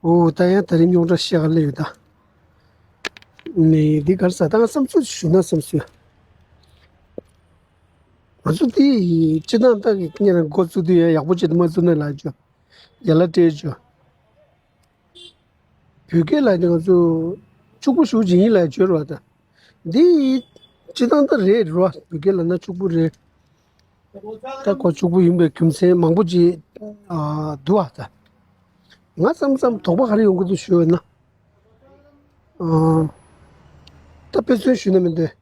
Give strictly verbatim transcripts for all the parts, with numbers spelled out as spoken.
ཨོ་ད་ཡང་ད་རིང་རྙོག་དྲ་བཤད་ག་སླེབས་ཡོད་ད། ནི་འདི་ག་རེ་ཟ་ད་ང་བསམ་ཚུལ་ཞུ་ན་བསམ་ཚུལ། ང་ཚོ་འདི་སྤྱི་བཏང་ད་གི་ཉེ་རང་འགོ་བཙུགས་དུས་ཡང་ཡག་པོ་བྱེད་དུ་མ་བཙུགས་ན་ལ་ཅོ། ཡ་ལ་སྤྲད་ཅོ། བོད་སྐད་ལ་ནི་ང་ཚོ་ཕྱུག་པོ་ཞུ་ཅིག་ཡིན་ལ་བརྗོད་རོགས་ད། འདི་སྤྱི་བཏང་ད་རེད་རོ། བོད་སྐད་ལ་ན་ཕྱུག་པོ་རེད། ད་ཁོ་ཕྱུག་པོ་ཡིན་པའི་རྒྱུ་མཚན་མང་པོ་ཅིག་ཨ་འདུག་ཨ་ད། ང་ཙམ་ཙམ་དོགས་པ་ག་རེ་ཡོང་གི་འདུག་ཞུ་བས་ན། ཨ་ད་དཔེ་མཚོན་ཞུ་ན་མི་འདོད།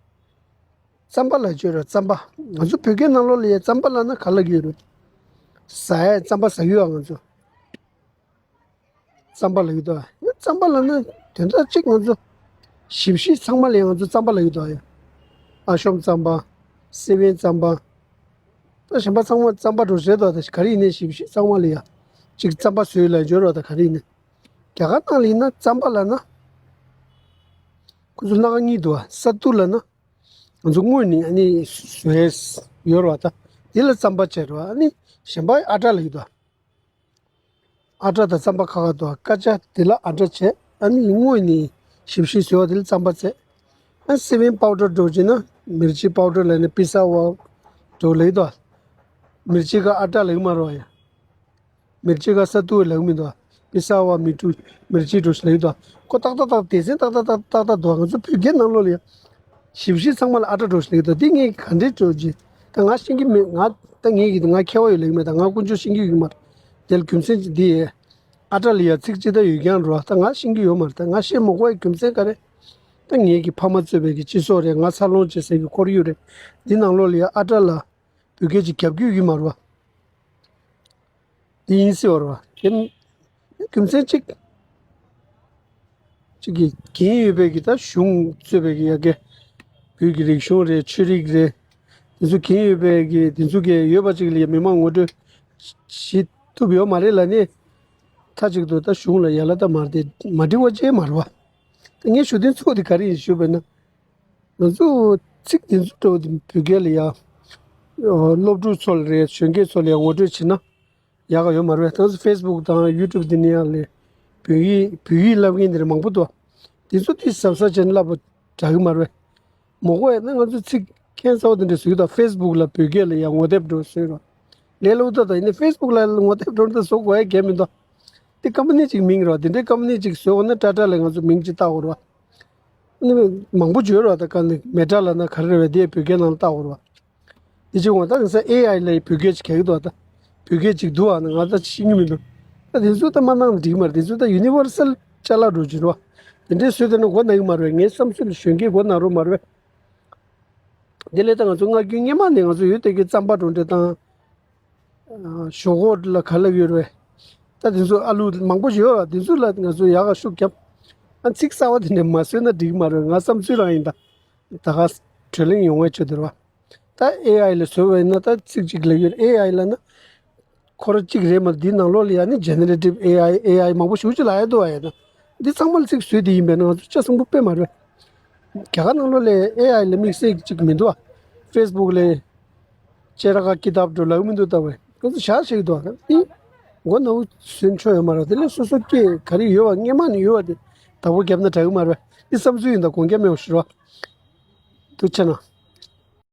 རྩམ་པ་ལ་བརྗོད་རོགས་རྩམ་པ། ང་ཚོ་བོད་སྐད་ནང་ལོགས་ལ་ཡ་རྩམ་པ་ལ་ན་ག་ལ་གི་ཡོད་རེད། ཟ་ཡ་རྩམ་པ་ཟ་གི་ཡོད་ཨ་ང་ཚོ། རྩམ་པ་ལ་ཡོད་དོ། རྩམ་པ་ལ་ན་དོན་དག་གཅིག་ང་ཚོ་ཞིབ་ཞིབ་ཚང་མ་ལ་ཡ་ང་ཚོ་རྩམ་པ་ལ་ཡོད་དོ་ཡ། ཨ་ཤོམ་རྩམ་པ། སེ་བན་རྩམ་པ། ད་གཞན་པ་ཚང་མ་རྩམ་པ་འགྲོ་བྱེད་དོ་ད་ག་རེ་ཡིན་ནའི་ཞིབ་ཞིབ་ཚང་མ་ལ་ཡ། གཅིག་རྩམ་པ་བཟོས་ལ་འབྱོར་རོགས་ད་ག་རེ་ཡིན་ནའི། རྒྱ་གར་ནང་ལ་ཡིན་ན་རྩམ་པ་ལ་ན། ཁོ་ཚོ་སྣ་ཁ་གཉིས་འདུག་ཨ་ས་ཏུ་ལ་ན། ང་ཚོ་དངོས་ནས་ཨ་ནི་བཟོས་ཡོད་རེད་བ་ད། འདི་ལ་རྩམ་པ་བྱས་རེད་བ་ཨ་ནི་གཞན་པ་ཨ་ཊ་ལ་ཡོད་དོ། ཨ་ཊ་དང་རྩམ་པ་ཁ་ཁ་དོ་ཀ་ཅ་འདི་ལ་ཨ་ཊ་བྱས་ཨ་ནི་དངོས་ནས་ཞིབ་ཞིབ་བཟོས་བ་འདི་ལ་རྩམ་པ་བྱས། ཨ་སེ་བན་པའུ་ཌར་འགྲོ་བྱས་ན་མིར་ཅི་པའུ་ཌར་ལ་ནི་པི་ས་བ་འགྲོ་ལ་ཡོད་དོ། མིར་ཅི་ཀ་ཨ་ཊ་ལ་ཡོད་མ་རེད་བ་ཡ། མིར་ཅི་ཀ་ས་ཏུ་ལ་ཡོད་མི་འདུག་བ། པི་ས་བ་མི་ཏུ་མིར་ཅི་འགྲོ་ཞིག་ལ་ཡོད་དོ། ཁོ་ཏག་ཏག་ཏག་སྡེ་ཚན་ཏག་ཏག་ཏག་ཏག་ཏག་འདུག་ང་ཚོ་བོད་སྐད་ནང་ལོགས་ལ་ཡ། ཞིབ་ཞིབ་ཚང་མ་ལ་ཨ་ཊ་འགྲོ་ཞིག་ལ་ཡོད་དོ། འདི་ངས་ག་འདྲས་འགྲོ་རྒྱུ། ད་ང་ཤེས་ཀྱི་མེད་ང་། ད་ངས་ཀྱི་ང་མཁས་པ་ཡོད་ལེགས་མེད་ད་ང་དཀོན་མཆོག་ཤེས་ཀྱི་ཡོད་ཀྱི་མ་རེད། དེ་ལ་རྒྱུ་མཚན་ཅིག་འདི་ཡས། ཨ་ཊ་ལ་ཡ་ཚིག་ཅི་ད་ཡོད་ཀྱང་རོ་ད་ང་ཤེས་ཀྱི་ཡོད་མ་རེད། ད་ང་ཤེས་མ་དགོས་པའི་རྒྱུ་མཚན་ག་རེ། ད་ངས་ཀྱི་ཕ་མ་གཙོས་པའི་གི་སྤྱི་ཚོགས་རེད། ང་འཚར་ལོངས་བྱེད་སའི་གི་ཁོར་ཡུག་རེད། འདི་ནང་ལོགས་ལ་ཡ་ཨ་ཊ་ལ་བོད་སྐད་ཅིག་རྒྱབ་ཀྱི་ཡོད་ཀྱི་མ་རེད་བ། འདི་ཡིན་སྲིད་བ་རེད་བ། དེ་རྒྱུ་མཚན་གཅིག་གཅིག་གི་འགན་ཡོད་པའི་གི་ད་གཞུང་གཙོས་པའི་གི་ཡ་གི་བོད་ཀྱི་རིག་གཞུང་རེད། ཆོས་རིག་རེད། དེ་ཚོ་འགན་ཡོད་པའི་གི་དེ་ཚོ་གི་ཡོད་པ་ཅིག་ལ་ཡ་མི་མང་ངོ་སྤྲོད་བྱེད་ཐུབ་ཡོད་མ་རེད་ལ་ནི། མཐའ་གཅིག་ཏུ་ད་གཞུང་ལ་ཡ་ལ་ད་མ་རེད་དེ་མ་འགྲིག་པ་ཅིག་མ་རེད་བ། ད་ངས་ཞུ་དོན་གཙོ་བོ་དེ་ག་རེ་ཡིན་ཞུས་པ་ན། ང་ཚོ་ཚིག་དེ་ཚོ་འགྲོ་དེ་བོད་སྐད་ལ་ཡ། སློབ་ཕྲུག་ཚོ་ལ་རེད། གཞོན་སྐྱེས་ཚོ་ལ་ཡ་ངོ་སྤྲོད་བྱེད་ན་ཡག་ག་ཡོད་མ་རེད། ད་ཚོ་ཕེ་སི་བུག་དང་ཡུ་ཊུབ་དེ་ནས་ཡ་ལས་བོད་ཡིག་བོད་ཡིག་བསླབ་མཁན་དེ་རེད་མང་པོ་འདུག་དེ་ཚོ་དེ་གཟབ་གཟབ་བྱས་ནས་བསླབ་པ་དྲག་གི་མ་རེད། མོ་གོ་ཡ་ན་ང་ཚོ་ཚིག་ཁྱད་མཚར་པོ་དེ་འདྲ་བཟོས་ཀྱི་འདུག་ཕེ་སི་བུག་ལ་བོད་སྐད་ལ་ཡ་ངོ་དེབ་འགྲོ་བཟོས་རོགས། ལས་སླ་པོ་ད་ད་ཡིན་ན་ཕེ་སི་བུག་ལ་ངོ་དེབ་འགྲོ་ན་ད་བཟོ་དགོས་ཡ་གལ་མི་འདུག་དེ་ཀམ་པ་ནི་གཅིག་མིང་རོ་དེ་འདྲའི་ཀམ་པ་ནི་གཅིག་བཟོས་འོ་ན་ཊ་ཊ་ལ་ང་ཚོ་མིང་གཅིག་བཏགས་འོ་རོ། ནི་མང་པོ་བརྗོད་རོ་ད་ཀ་ནི་མེ་ཊ་ལ་ན་ག་རེ་རེད་བས་དེ་བོད་སྐད་ནང་ལ་བཏགས་འོ་རོ། དེ་གཅིག་འོ་ད་ནི་ས་ཨེ་ཨའི་ལ་བོད་སྐད་གཅིག་ག་གི་འདུག་ད། བོད་སྐད་གཅིག་འདུག་ཨ་ན་ང་ད་ཤེས་ཀྱི་མི་འདུག་ད་དེ་ཚོ་ད་མ་གནང་ན་འགྲིག་མ་རེད། དེ་ཚོ་ད་ཡུ་ནི་ཝར་སལ་ཅ་ལག་འགྲོ་གཅིག་རོ། དེ་འདྲའི་བཟོས་དེ་ན་མགོ་ན་གི་མ་རེད། ངའི་བསམ་ཚུལ་ལ་གཞོན་སྐྱེས་མགོ་ན་རོ་མ་རེད། དེ་ལས་ད་ང་ཚོ་སྔ་རྒྱུན་སྔོན་མ་ནས་ང་ཚོ་ཡོད་དེ་གི་རྩམ་པ་འགྲོ་འདྲ་དང་། ཞོག་ཁོག་ལ་ག་ལབ་ཡོད་རེད། ད་དེ་ཚོ་ཨ་ལུ་མང་པོ་ཞིག་ཡོད་ར། དེ་ཚོ་ལ་ང་ཚོ་ཡག་ག་ཤུགས་རྒྱབ། ཨ་ཚིག་གསར་བ་དེ་འདྲ་མ་བཟོས་ན་འགྲིག་མ་རེད། ང་བསམ་ཚུལ་རང་ཡིན་ད། ད་ག་གྲོས་གླེང་ཡོང་བའི་ཆེད་དུ་རེད་བ། ད་ཨེ་ཨའི་ལ་བཟོས་པ་ཡིན་ན་ད་ཚིག་གཅིག་ལབ་ཡོད། ཨེ་ཨའི་ལབ་ན། ཁོ་ར་གཅིག་རེད་མ་འདི་ནང་ལོགས་ལ་ཡ་ནི་ཇེ་ནེ་རེ་ཊིབ་ཨེ་ཨའི་ཨེ་ཨའི་མང་པོ་ཞེ་ཅིག་ལ་ཡ་འདུག་བ་ཡ་ད། འདི་ཚང་མ་ལ་ཚིག་བཟོས་དེ་ཡིན་པས་ན་ང་ཚོ་ལྕགས་སྲིན་པོ་དཔེ་མ་རེད། རྒྱ་གར་ནང་ལོགས་ལ་ཨེ་ཨའི་ལ་དམིགས་བསལ་གཅིག་མི་འདུག་བ། ཕེ་སི་བུག་ལ་ཅེ་ར་ཀ་ཀི་ཏབ་འགྲོ་ལབ་མི་འདུག་ལྟ་བས་ང་ཚོ་ཞག་ཞིག་འདུག་བ། འདི་མགོ་ནག་པོ་བཟོས་ཆོག་ཡོད་མ་རེད། དེ་ལས་སོ་སོ་སྐད་ག་རེ་ཡོད་བ་སྔས་མ་ནས་ཡོད་བ་དེ་བདག་པོ་བརྒྱབ་ན་དྲག་གི་མ་རེད། འདི་བསམ་ཚུལ་ཡིན་ད་དགོངས་འགལ་མེད་པ་ཞུ་རོགས། ཐུགས་རྗེ་གནང་།